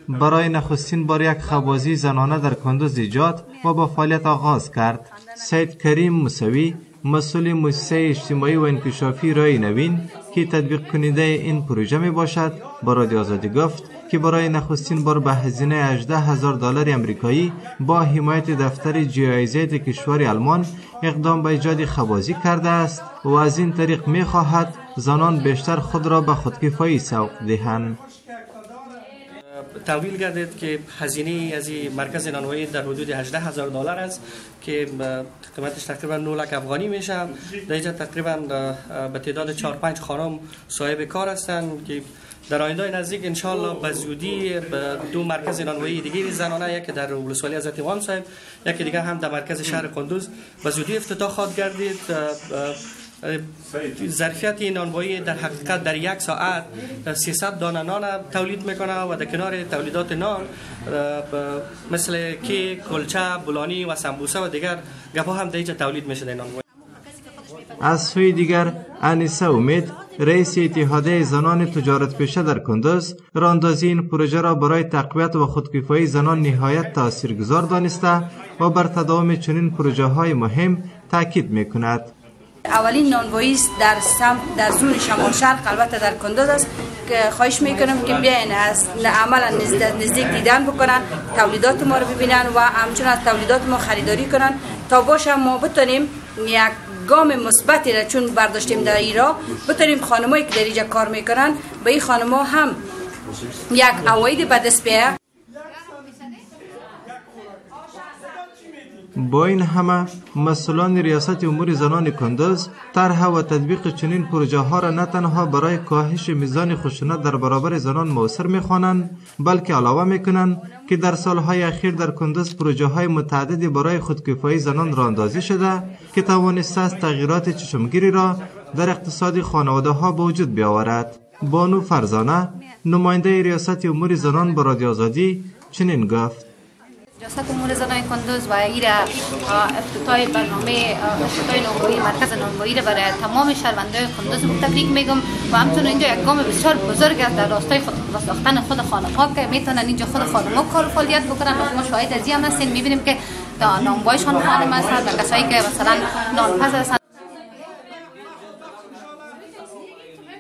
برای نخستین بار یک خبازی زنانه در کندز ایجاد و با فعالیت آغاز کرد. سید کریم موسوی، مسئول موسسه اجتماعی و انکشافی رای نوین که تطبیق کننده این پروژه می باشد، با رادیو آزادی گفت که برای نخستین بار به هزینه 18,000 دلار امریکایی با حمایت دفتر GIZ کشور آلمان اقدام به ایجاد خبازی کرده است و از این طریق می خواهد زنان بیشتر خود را به خودکفایی سوق دهند. تمویل گردید که هزینه از این مرکز نانوایی در حدود 18,000 دلار است که قیمتش تقریبا 9 لک افغانی میشه. در اینجا تقریبا به تعداد 4-5 خانم صاحب کار هستند که در آینده نزدیک انشالله به زودی به دو مرکز نانوایی دیگه زنانه، یکی در ولسوالی حضرت امام صاحب، یکی دیگه هم در مرکز شهر قندوز به زودی افتتاح خواهد گردید. ظرفیت نانوایی در حقیقت در یک ساعت 300 دانه نان تولید میکنه و در کنار تولیدات نان مثل کیک، کلچه، بولانی و سمبوسه و دیگر گپا هم در اینجا تولید میشه در نانوایی. از سوی دیگر، انیسه امید، رئیس اتحادیه زنان تجارت پیشه در کندز، راندازی این پروژه را برای تقویت و خودکفایی زنان نهایت تاثیرگذار دانسته و بر تداوم چنین پروژه های مهم تاکید میکند. اولین نانوایی است در سمت در زون شمال شرق، البته در کندز است که خواهش میکنم که بیاین از عملا نزدیک دیدن بکنن، تولیدات ما رو ببینن و همچنین از تولیدات ما خریداری کنن تا باشه ما بتونیم یک گام مثبتی را چون برداشتیم در ایران بتونیم خانمایی که در اینجا کار میکنن به این خانم‌ها هم یک عواید به دست بیاید. با این همه، مسئولان ریاست امور زنان کندز طرح و تطبیق چنین پروژه ها را نه تنها برای کاهش میزان خشونت در برابر زنان موثر میخوانند، بلکه علاوه میکنند که در سالهای اخیر در کندز پروژه های متعددی برای خودکفایی زنان راندازی شده که توانسته است تغییرات چشمگیری را در اقتصاد خانواده ها به وجود بیاورد. بانو فرزانه، نماینده ریاست امور زنان با رادیو آزادی چنین گفت: ریاست امور زنان کندز و ایره افتتاح برنامه افتتاح نانوایی، مرکز نانوایی را برای تمام شهروندان کندز تبریک میگم و همچنین اینجا یک گام بسیار بزرگ است در راستای خود ساختن خود خانم‌ها که میتونن اینجا خود خانم‌ها کار و فعالیت بکنن و ما شاهد از این هم هستیم، میبینیم که نانوایشان خانم هستند و کسایی که مثلا نانپز هستند.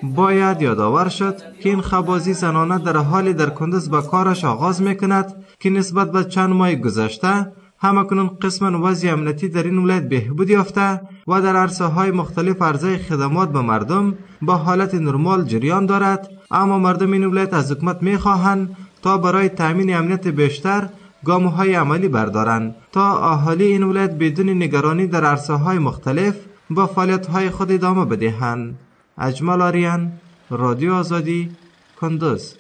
باید یادآور شد که این خبازی زنانه در حالی در کندز به کارش آغاز میکند که نسبت به چند ماه گذشته همکنون قسما وضع امنیتی در این ولایت بهبود یافته و در عرصه های مختلف عرضه خدمات به مردم با حالت نرمال جریان دارد، اما مردم این ولایت از حکومت میخواهند تا برای تامین امنیت بیشتر گام های عملی بردارند تا اهالی این ولایت بدون نگرانی در عرصه های مختلف با فعالیت های خود ادامه بدهند. اجمل آریان، رادیو آزادی، کندز.